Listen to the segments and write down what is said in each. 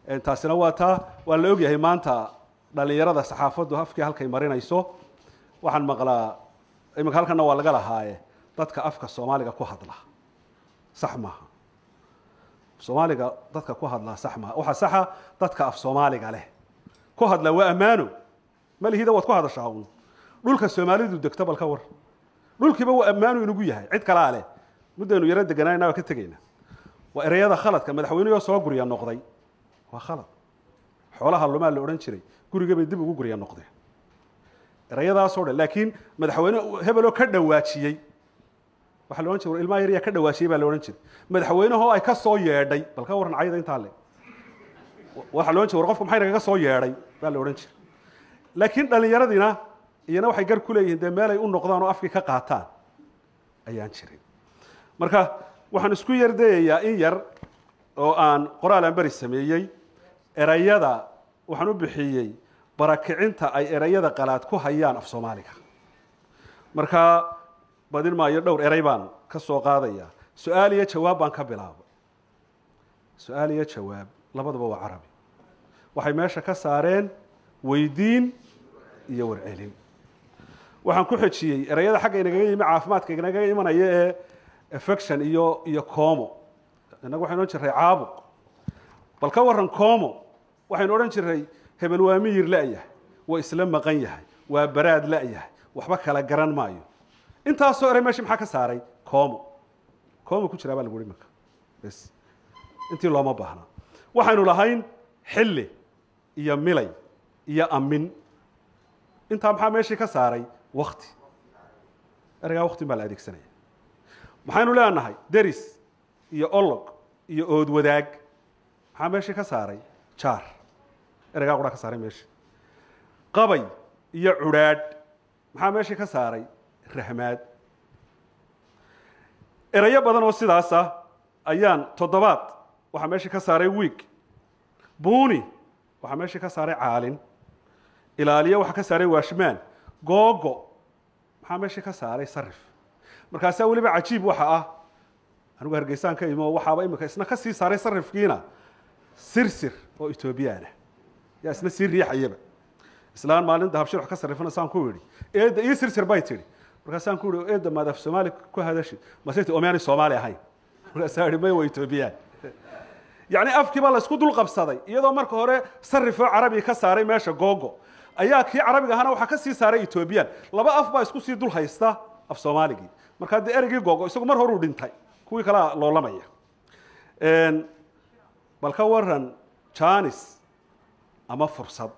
Taasina waa taa. Waa la ogyahay maanta dhalinyarada saxaafaddu afkii halkay marinayso. Waxaan maqlaa iminka halkanna waa laga lahaaye, dadka afka Soomaaliga ku hadla sax maaha. Soomaaliga dadka ku hadlaa sax maaha. Waxaa saxa dadka af Soomaaliga leh ku hadla. Waa ammaano malihida waad ku hadashaa uun dhulka Soomaalidu degto. Bal ka war, dhulkiiba waa ammaanu inagu yahay, cid kalaa leh. Muddaynu yaro deganayna waa ka tegayna. Waa ereyada khaladka. Madaxweynehoo soo gurya noqday waa khalad. Xoolaha lumaa la odhan jiray, guriga bay dib ugu gurya noqdeen ereyadaasoo dhan. Laakiin madaxweyne hebeloo ka dhawaajiyey waxaa la odhan jiray, war ilmaha yaryaa ka dhawaajiyey baa la odhan jiray. Madaxweynehoo ay ka soo yeedhay, bal ka warran cayda intaa le. Waxaa la odhan jiray, war qofka maxay nagaga soo yeedhay baa la odhan jiray. Laakiin dhallinyaradina iyana waxay gar ku leeyihiin dee meelay u noqdaan oo afkii ka qaataan ayaan jirin. Marka waxaan isku yardayayaa in yar oo aan qoraal aan beri sameeyey. Erayada waxaan u bixiyey barakicinta ay erayada qalaad ku hayaan af Soomaaliga. Marka badin maayo, dhowr erey baan ka soo qaadaya. Su-aal iyo jawaab baan ka bilaabay. Su-aal iyo jawaab labadaba waa carabi. Waxay meesha ka saareen weydiin iyo warcelin. Waxaan ku xejiyey ereyada xagga inagaga yimi, caafimaadka inagaga imanaya ee affection iyo como. Innagu waxaynu odhan jiray caabuq. Bal ka warran como? Waxaynu odhan jiray hebel waa miyir la'yahay, waa isla maqan yahay, waa baraad la'yahay, waxba kala garan maayo. Intaasoo erey meesha maxaa ka saaray? Como. Como ku jiraa baa lagu uhi marka bes intii looma baahna. Waxaynu lahayn xilli iyo milay iyo amin. Intaa maxaa meeshii ka saaray? Wakti. Ereygaa waktin baa la adeegsanaya. Maxaynu leenahay? Deris iyo olog iyo ood wadaag. Maxaa meeshii ka saaray? Jaar. Ereygaa quraa ka saaray meeshii. Qabay iyo cudhaadh maxaa meeshii ka saaray? Rahmaad. Erayo badan oo sidaasa ayaan. Toddobaad waxaa meeshii ka saaray week. Buuni waxaa meeshii ka saaray caalin. Ilaaliyo waxaa ka saaray watchman. Googo maxaa meeshii ka saaray? Sarif. Markaasaa weliba cajiib waxa ah, anigu Hargeysaan ka imo, waxaaba imika isna ka sii saaray sarifkiina sirsir oo Etoobiyaan ah yaa isna sii riixayaba. Islaan maalin Dahabshir wax ka sarrifana saan ku idhi, "Eedda, ii sirsir," bay tidhi. Markaasaan ku idhi, "Eedda, maad af Soomaali ku hadashi?" Masay ti, "Omiyaanay Soomaali ahayn?" Markaasaa idhi, "May, waa Etoobiyaan." Yacni afkii baa la isku dul qabsaday. Iyadoo marka hore sarifoo carabiga ka saaray meesha googo, ayaa kii carabiga ahaana waxaa ka sii saaray Etoobiyaan. Laba af baa isku sii dul haysta af Soomaaligii. Markaa dee ereygii googo isagu mar horuu dhintay, kuwii kalaa loolamaya. Bal ka waran janis ama fursad?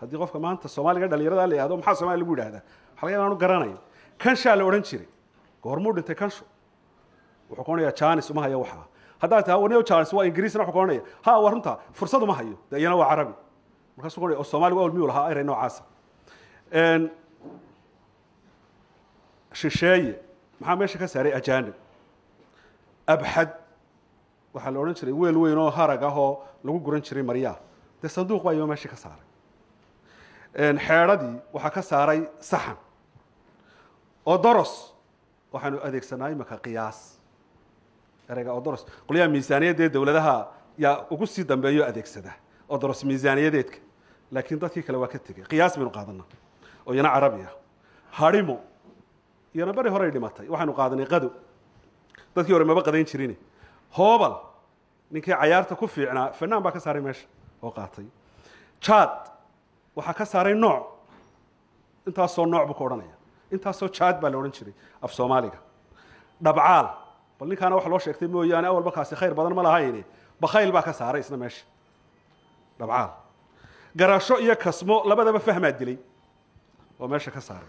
Haddii qofka maanta Soomaaliga dhalinyarada la yihahdo maxaa Somalia lagu yidhahdaa, waxa laga yaba aanu garanayn. Kanshaa la odhan jiray, goormuu dhintay kansho? Wuxuu ka odhanayaa janis uma hayo. Waxaa haddaad taha waniyo janis waa Ingiriisna, wuxuu ka odhanaya, "Ha, waa runta, fursad uma hayo." De iyana waa carabi. Markaasuu ka odhanaya, "Oo Soomaaligu awl miyuu lahaa erey noocaasa?" Shisheeye maxaa meesha ka saaray? Ajaanib. Abxad waxaa la odhan jiray weel weyn oo harag ah oo lagu guran jiray maryaha. Dee sanduuq baa iyoo meesha ka saaray. Xeedhadii waxaa ka saaray saxan. Odoros waxaanu adeegsanaa imika qiyaas. Ereyga odoros qolyaha miisaaniyadda ee dowladaha yaa ugu sii dambeeyo adeegsada odoros miisaaniyadeedka, laakiin dadkii kale waa ka tegey. Qiyaas baynu qaadanaa oo iyana carabi ah. Hadhimo iyana beri horey dhimatay. Waxaynu qaadanay qado, dadkii hore maba qadayn jirin. Hoobal, ninkii cayaarta ku fiicnaa, fanaan baa ka saaray meesha oo qaatay. Jaad waxaa ka saaray nooc. Intaasoo nooc buu ka odhanaya, intaasoo jaad baa la odhan jiray af Soomaaliga. Dhabcaal, bal ninkaana wax loo sheegtay mooyaane, awalba kaasi khayr badan ma lahayne, bakhayl baa ka saaray isna meesha dhabcaal. Garasho iyo kasmo labadaba fahmaa dilay oo meesha ka saaray.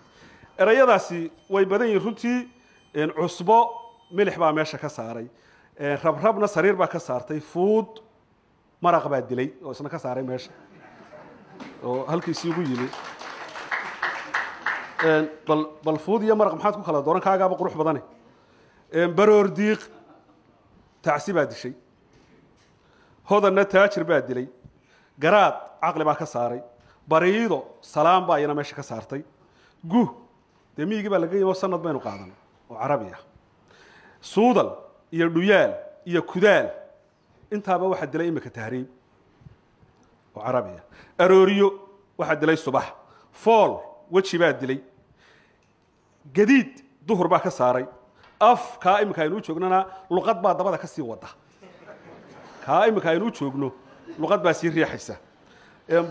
Erayadaasi way badan yihiin runtii. Cusbo milix baa meesha ka saaray. Rabrabna sariir baa ka saartay. Fuud maraq baa dilay oo isna ka saaray meesha oo halkiisii ugu yimi. Bal fuud iyo maraq maxaad ku kala dooran? Kaagaaba qurux badane. Baroor diiq tacsi baa dishay. Hodanna taajir baa dilay. Garaad caqli baa ka saaray. Bariido salaam baa iyana meesha ka saartay. Gu dee miyigii baa laga yimi oo sanad baynu qaadan oo carabi ah. Suudal iyo dhuyaal iyo kudaal intaaba waxaa dilay imika tahriib. oo carabiya. Arooriyo waxaa dilay subax, fool weji baa dilay, gadiid duhur baa ka saaray. Af kaa iminka aynu u joognana luqad baa dabada ka sii wada, kaa iminka aynu u joogno luqad baa sii riixaysa.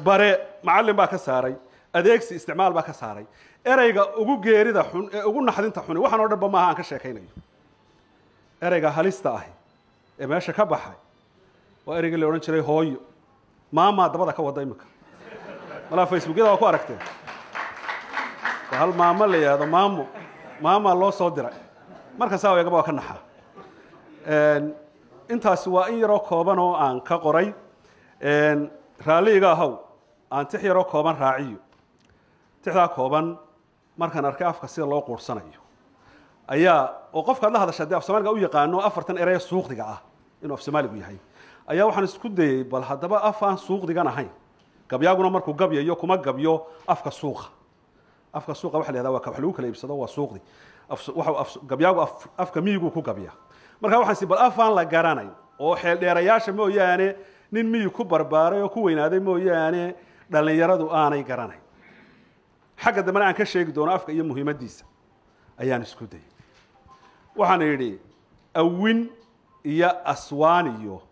Bare macallin baa ka saaray, adeegsi isticmaal baa ka saaray. Ereyga ugu geerida xun ee ugu naxdinta xuni waxaan o dhan ba maaha aan ka sheekaynayo. Ereyga halista ahi ee meesha ka baxay waa ereygii la odhan jiray hooyo. Maamaa dabada ka wada iminka, malaa Facebookyada waa ku aragteen. Waa hal maamo la yidhahdo maamo, maamaa loo soo diray. Markasaa eegaba waa ka naxaa. Intaasi waa in yaroo kooban oo aan ka qoray. Raalli iga ahow, aan tix yaroo kooban raaciyo. Tixdaa kooban markaan arkay afka sida loo quursanayo ayaa, oo qofkaad la hadasha dee af Soomaaliga u yaqaano 4 ereye suuqdiga ah inuu af Soomaaligu yahay, ayaa waxaan isku dayey bal haddaba af aan suuqdigan ahayn. Gabyaaguna markuu gabyayo kuma gabyo afka suuqa. Afka suuqa waxa la yihahdaa waa ka wax lagu kala iibsado, waa suuqdi. Gabyaagu afka miyiguu ku gabya. Marka waxaan si bal af aan la garanayn oo xeeldheerayaasha mooyaane, nin miyi ku barbaaray oo ku weynaaday mooyaane, dhallinyaradu aanay garanayn, xagga dambena aan ka sheegi doono afka iyo muhiimaddiisa, ayaan isku dayay. Waxaan idhi: awin iyo aswaan iyo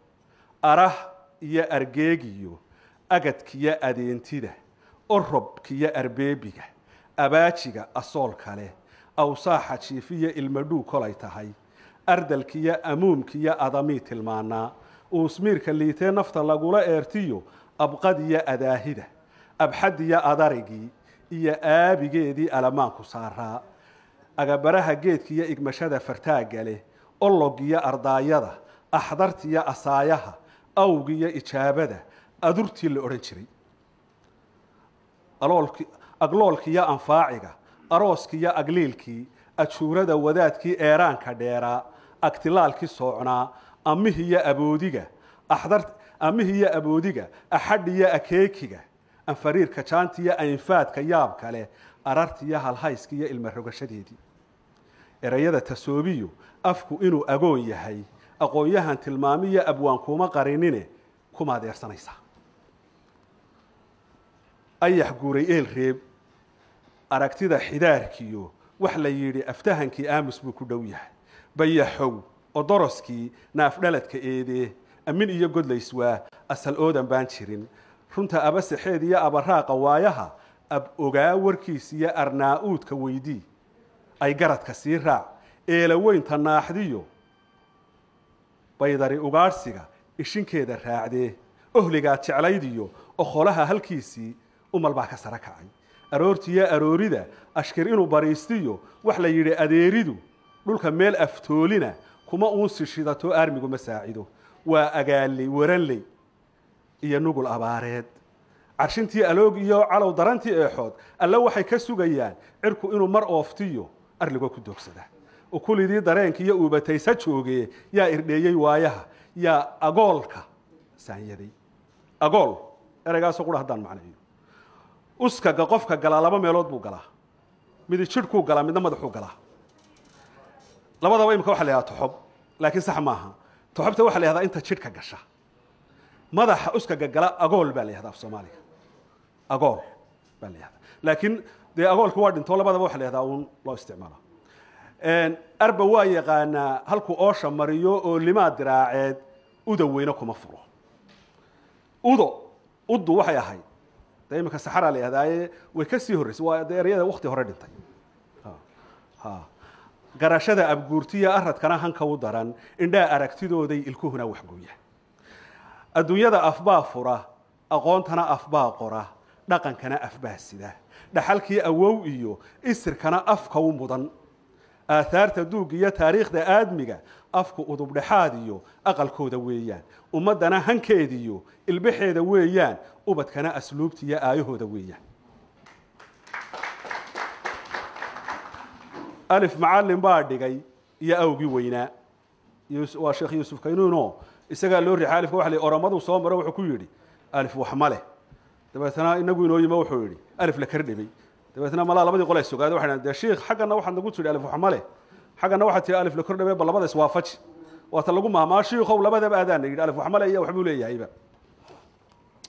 arah iyo argeegiyo agadkiyo adeentida, orobkiyo arbeebiga, abaajiga asool kale, awsaaxa jiifiyo ilmadhuu kolay tahay, ardalkiyo amuumkiyo adamii tilmaanaa, uusmiirka liitee nafta lagula eertiyo, abqadiyo adaahida, abxadiyo adarigii iyo aabigeedii alamaanku saaraa, agabaraha geedkiiyo igmashada fartaagga leh, ologiyo ardaayada, axdartiyo asaayaha, awgiyo ijaabada, adurtii la odhan jiray, agloolkiyo anfaaciga, arooskiyo agliilkii, ajuurada wadaadkii eeraanka dheeraa, agtilaalkii soocnaa, amihiyo aboodiga, amihiyo aboodiga, axadhiyo akeekiga, anfariirka jaantiyo aynfaadka yaab kale, arartiyo halhayskiyo ilma rogashadeedii. Erayada tasoobiyo afku inuu agoon yahay, aqoon-yahan tilmaamiyo abwaan kuma qarinine, kumaad eersanaysaa. Ayax guuray eel reeb, aragtida xidaarkiyo wax la yidhi aftahankii aamus buu ku dhow yahay. Bayaxow odoroskii naafdhaladka eedee, amin iyo godlayswaa asal oodan baan jirin. Runta abasaxeed iyo abaraaqa waayaha, ab ogaa warkiis iyo arnaa-uudka weydii, ay garadka sii raac, eelaweynta naaxdiyo baydari ugaadhsiga ishinkeeda raacdee, ohligaad jeclaydiyo okholaha halkiisii umal baa ka sara kacay. Aroortiyo aroorida ashkir inuu bariistiyo wax la yidhi adeeridu dhulka meel aftoolina kuma uunsi shidato, aarmigu ma saacido. Waa agaaley waranley iyo nugul abaareed, carshintii aloog iyo calow darantii eexood, alle waxay ka sugayaan cirku inuu mar ooftiyo arligoo ku doogsada. Ukulidii dareenka iyo uubataysa joogee, yaa irdheeyey waayaha, yaa agoolka saanyaday. Agool ereygaasoo qura haddaan macneeyo: uskaga qofka galaa laba meelood buu galaa, midi jidhkuu galaa, midna madaxuu galaa. Labadaba imika waxa la yihahdaa toxob, laakiin sax maaha. Toxobta waxa la yihahdaa inta jidhka gasha. Madaxa uskaga gala agool baa la yihahdaa af Soomaaliga, agool baa la yihahdaa, laakiin dee agoolka waa dhinto. Labadaba waxa la yihahdaa uun loo isticmaala. Arba waa yaqaanaa halkuu oosha mariyo oo limaa diraaceed, uda weyne kuma furo. Udo uddu waxay ahayd dee iminka saxaraa la yihahdaaye, way ka sii horreysay, waa dee ereyada wakti hore dhintay. Garashada abguurtiya aradkana hanka u daran, indhaa aragtidooday ilkuhuna waxgooya. Adduunyada afbaa fura, aqoontana afbaa qora, dhaqankana afbaa sida, dhaxalkii awow iyo isirkana afka u mudan. Aahaarta duug iyo taariikhda aadmiga afku udubdhexaad iyo aqalkooda weeyaan, ummaddana hankeediyo ilbaxeeda weeyaan, ubadkana asluubtiiyo aayahooda weeyaan. Alif macallin baa dhigay iyo awgii weynaa, waa Sheekh Yuusuf Kaynuuno, isagaa loo riixay alifka. Waxa la oromaduu soo maro wuxuu ku yidhi alif wax ma leh, dabeetana inagu inoo yimo wuxuu yidhi alif la kar dhibay. Dabeetna malaa labadii qole ay sugaade waxay dhahan dee shiikh, xaggana waxaad nagu tidhi alif wax ma leh, xaggana waxaad tihi alif la kor dhibay, bal labada iswaafaji. Waata lagu mahmaa shiikow labadaba aadaana yidhi alif wax ma leh iyo waxbuu leeyahayba.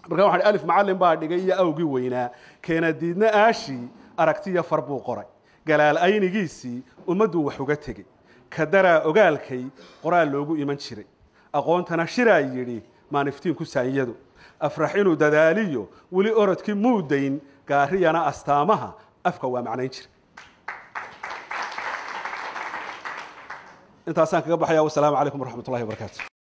Markaa waxaan alif macallin baa dhigay iyo awgii weynaa keena diidna aashii aragtiya far buu qoray, galaal aynigiisii ummadduu wax uga tegey, kadaraa ogaalkay qoraal loogu iman jiray, aqoontana shiraa yidhi maaniftiinku saanyadu, afrax inuu dadaaliyo weli orodkii muudayn, gaariyana astaamaha afka waa macnayn jiray. Intaasaan kaga baxaya. Wasalaamu calaykum waraxmat ullahi wabarakaatu.